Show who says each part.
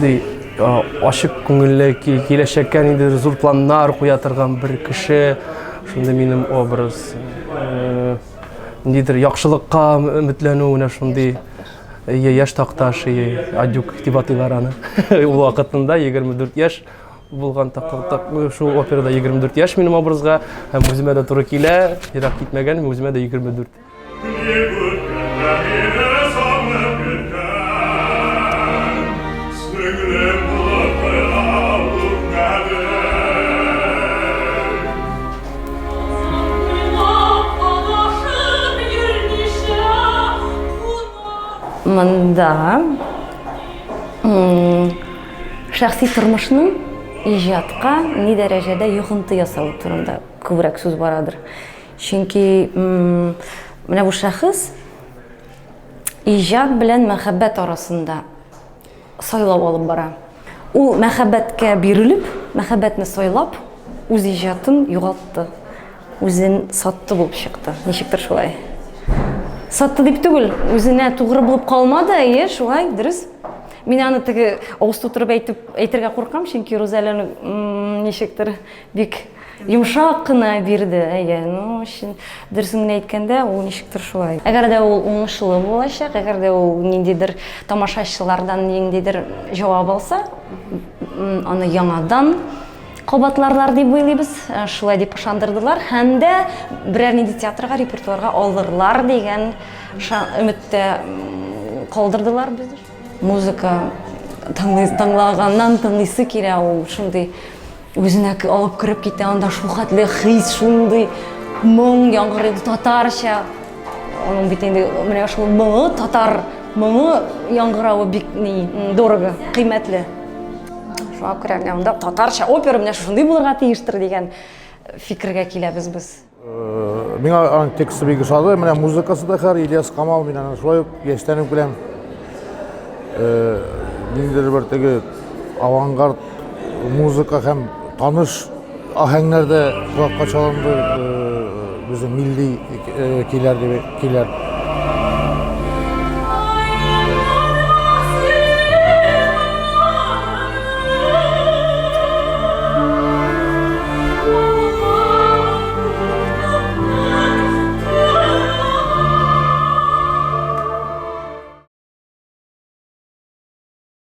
Speaker 1: Шундый ачык күңелле, киләчәккә ниндидер зур планнар куя торган бер кеше. Шундый минем образ. Ниндидер яхшылыкка өметләнү, менә шундый яшь такташ, Адюк дип атыйлар аны. Ул вакытында 24 яшь булган шул операда 24 яшь минем образга һәм үземә дә туры килә, ерак китмәгән, үземә дә 24.
Speaker 2: Монда шәхси тормышның иҗатка ни дәрәҗәдә йогынты ясавы турында күбрәк сүз барадыр. Чөнки менә бу шәхес иҗат белән мәхәббәт арасында сайлау алып бара. Ул мәхәббәткә бирелеп, мәхәббәтне сайлап, үз иҗатын югалтты. Үзен сатты булып чыкты. Ничектер шулай. Сатты дип түгел, үзенә тугры булып калмады, әйе, шулай, дөрес. Мин аны теге авыз тутырып әйтеп әйтергә куркам, чөнки Рузаляны ничектер бик йомшак кына бирде. Әйе, ну, дөресен генә әйткәндә, ул ничектер шулай. Әгәр дә ул уңышлы булачак, әгәр дә ул ниндидер тамашачылардан ниндидер җавап алса, аны яңадан кабатларлар дип уйлыйбыз. Э, шулай дип ышандырдылар һәм дә берәр нинди театрга репертуарга алырлар дигән өметтә калдырдылар безне. Музыка тыңлаганнан тыңлыйсы килә, ул шундый үзенә алып кереп китә, анда шулхәтле хис, шундый моң яңгырый татарча. Аның бит инде менә шул моңы, татар моңы яңгыравы бик ни, дорого, кыйммәтле. Шуңа күрә менә монда татарча опера менә шушындый булырга тиештер дигән фикергә киләбез без.
Speaker 3: Миңа аның тексты бик ошады. Менә музыкасы да хәр, Ильяс Камал, мин аны шулай ук яшьтән үк беләм. Ниндидер бер теге авангард музыка һәм таныш аһәңнәр дә колакка чалынды. Безнең милли көйләр дип көйләр.